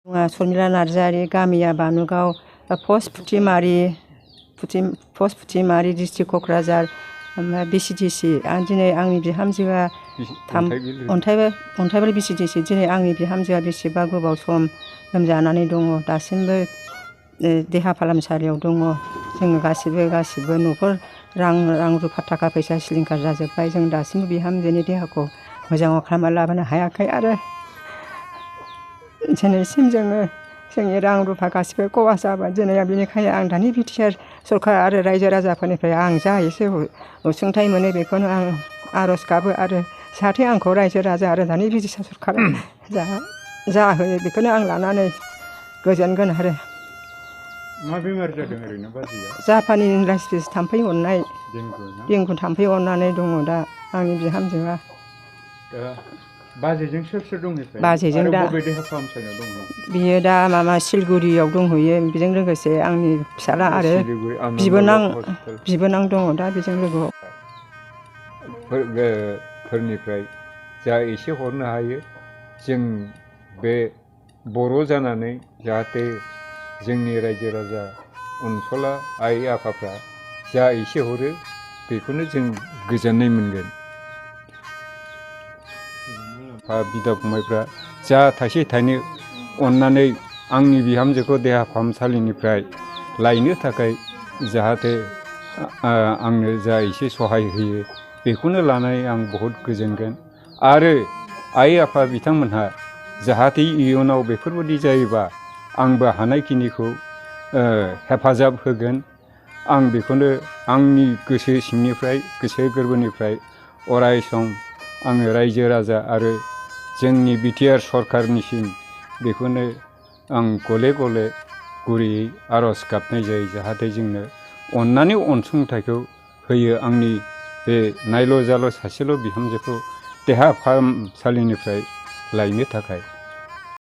शर्मिला नार्जारि, गामिया बानुगाव, post फुथिमारि district Kokrajhar, ओमफ्राय BCDC। दिनै आंनि बिहामजोआ अन्थाइबारि BCDC। दिनै आंनि बिहामजोआ बेसेबा गोबाव सम लोमजानानै दङ, दासिमबो देहा फाहामसालियाव दङ। जोङो गासिबो न'खर रां रुफा थाखा फैसा सिलिंखार जाजोब्बाय। जों दासिमबो बिहामजोनि देहाखौ मोजाङाव खालामना लाबोनो हायाखै आरो दिनैसिम जोंनि रां रुफा गासिबो खहा जाबाय। दिनै बेनिखायनो आं दानि BTR सरकार आरो रायजो राजाफोरनिफ्राय आं जा एसे अनसुंथाइ मोनो बेखौनो आं आर'ज गाबो आरो जाहाथे आंखौ रायजो राजा आरो दानि BTR सरकारा जा होयो बेखौनो आं लानानै गोजोनगोन आरो। मा बेमार जादों ओरैनो बाजैया? जापानि इनफ्लुएन्जा थाम्फै अरनाय, देंगु थाम्फै अरनानै दङ दा आंनि बिहामजोआ। बाजैजों सोर दं? बाजैजों दा बबे देहा फाहामसालियाव दङ? बियो दा सिलिगुरियाव दंहैयो। बेजों लोगोसे आंनि फिसाला आरो बिबोनां दङ दा बेजों लोगोआव। फोरनिफ्राय जा एसे हरनो हायो जों बे बर' जानानै जाहाथे जोंनि रायजो राजा अनसुला आइ आफाफ्रा जा एसे हरो बेखौनो जों गोजोननाय मोनगोन। बिदा फंबायफ्रा जा थाइसे थाइनै अननानै आंनि बिहामजोखौ देहा फाहामसालिनिफ्राय लायनो थाखाय जाहाथे आंनो जा एसे सहाय होयो बेखौनो लानानै आं बहुद गोजोनगोन। आरो आइ आफा बिथांमोनहा जाहाथे इयुनाव बेफोरबायदि जायोबा आंबो हानायखिनिखौ हेफाजाब होगोन। आं बेखौनो आंनि गोसो सिंनिफ्राय, गोसो गोरबोनिफ्राय अराय सम आङो रायजो राजा आरो जोंनि BTR सरकारनिसिम बेखौनो आं गले गले गुरैयै आर'ज गाबनाय जायो जाहाथे जोंनो अननानै अनसुंथाइखौ होयो आंनि बे नायल' जाल' सासेल' बिहामजोखौ देहा फाहामसालिनिफ्राय लायनो थाखाय।